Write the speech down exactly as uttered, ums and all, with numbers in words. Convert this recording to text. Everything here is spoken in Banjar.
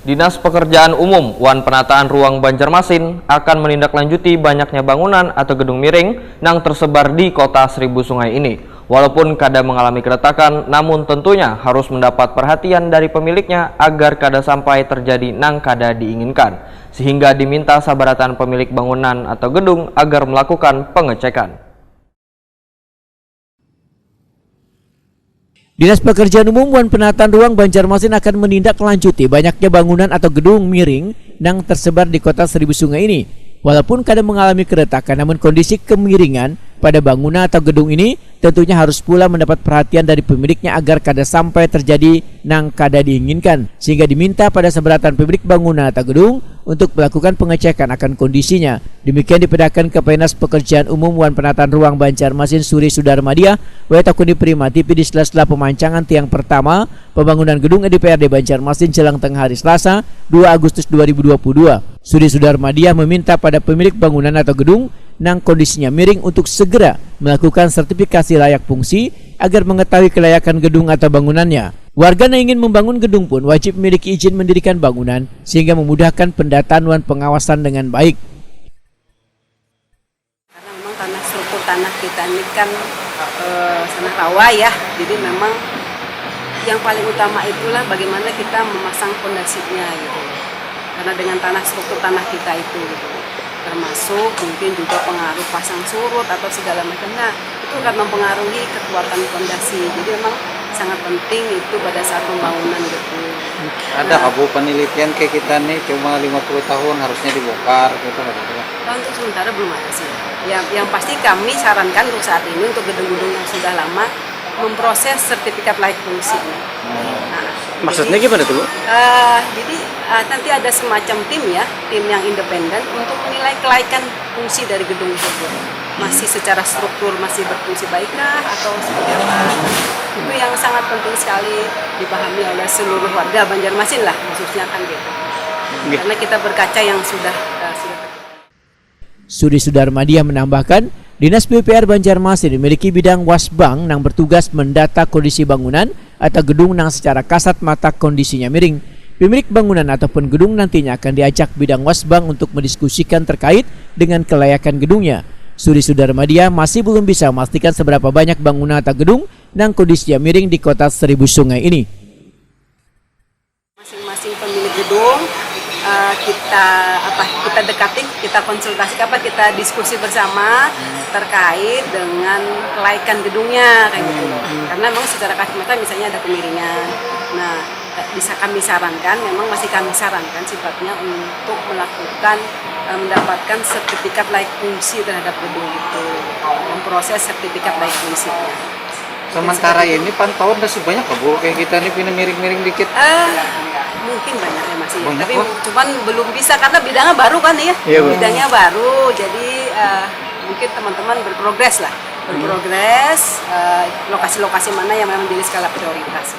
Dinas Pekerjaan Umum wan Penataan Ruang Banjarmasin akan menindaklanjuti banyaknya bangunan atau gedung miring nang tersebar di Kota Seribu Sungai ini. Walaupun kada mengalami keretakan, namun tentunya harus mendapat perhatian dari pemiliknya agar kada sampai terjadi nang kada diinginkan, sehingga diminta sabaratan pemilik bangunan atau gedung agar melakukan pengecekan. Dinas Pekerjaan Umum wan Penataan Ruang Banjarmasin akan menindaklanjuti banyaknya bangunan atau gedung miring nang tersebar di Kota Seribu Sungai ini. Walaupun kada mengalami keretakan, namun kondisi kemiringan pada bangunan atau gedung ini tentunya harus pula mendapat perhatian dari pemiliknya agar kada sampai terjadi nang kada diinginkan, sehingga diminta pada sabaratan pemilik bangunan atau gedung untuk melakukan pengecekan akan kondisinya. Demikian dipedahkan Kapenas Pekerjaan Umum wan Penataan Ruang Banjarmasin Suri Sudarmadia, wae takuni Prima T V di sela-sela pemancangan tiang pertama pembangunan gedung D P R D Banjarmasin jelang tengah hari Selasa, dua Agustus dua ribu dua puluh dua. Suri Sudarmadia meminta pada pemilik bangunan atau gedung nang kondisinya miring untuk segera melakukan sertifikasi layak fungsi agar mengetahui kelayakan gedung atau bangunannya. Warga yang ingin membangun gedung pun wajib memiliki izin mendirikan bangunan sehingga memudahkan pendataan wan pengawasan dengan baik. Karena memang tanah, struktur tanah kita ini kan eh, tanah rawa ya, jadi memang yang paling utama itulah bagaimana kita memasang fondasinya gitu. Karena dengan tanah, struktur tanah kita itu gitu, termasuk mungkin juga pengaruh pasang surut atau segala macam. Nah, itu akan mempengaruhi kekuatan fondasi. Jadi memang sangat penting itu pada saat pembangunan gitu. Ada nah, kabu penelitian kayak kita nih cuma lima puluh tahun harusnya dibongkar gitu, ada. Nah, untuk sementara belum ada sih. Ya, yang pasti kami sarankan untuk saat ini untuk gedung-gedung yang sudah lama memproses sertifikat layak fungsi. Nah, maksudnya jadi, gimana tuh, Bu? Uh, jadi uh, nanti ada semacam tim ya, tim yang independen untuk menilai kelaikan fungsi dari gedung tersebut. Masih secara struktur masih berfungsi baikkah atau seperti apa? Itu yang sangat penting sekali dipahami oleh seluruh warga Banjarmasin lah khususnya kan gitu. Karena kita berkaca yang sudah uh, sudah terjadi. Suri Sudarmadia menambahkan, Dinas P U P R Banjarmasin memiliki bidang Wasbang nang bertugas mendata kondisi bangunan atau gedung nang secara kasat mata kondisinya miring. Pemilik bangunan ataupun gedung nantinya akan diajak bidang Wasbang untuk mendiskusikan terkait dengan kelayakan gedungnya. Suri Sudarmadia masih belum bisa memastikan seberapa banyak bangunan atau gedung nang kondisinya miring di kota Seribu Sungai ini. Masing-masing pemilik gedung uh, kita apa kita dekati, kita konsultasi apa kita diskusi bersama terkait dengan kelaikan gedungnya kayak gitu. Hmm. Karena memang secara kasat mata misalnya ada kemiringan. Nah, bisa kami sarankan, memang masih kami sarankan sifatnya untuk melakukan uh, mendapatkan sertifikat layak fungsi terhadap gedung itu, memproses sertifikat layak fungsinya. Sementara ini pantauan masih banyak lah, Bu, kayak kita nih pina miring-miring dikit. Uh, mungkin banyak ya masih, banyak, tapi loh. Cuman belum bisa karena bidangnya baru kan ya, iya, bidangnya baru, jadi uh, mungkin teman-teman berprogres lah, berprogres uh, lokasi-lokasi mana yang memang jadi skala prioritas.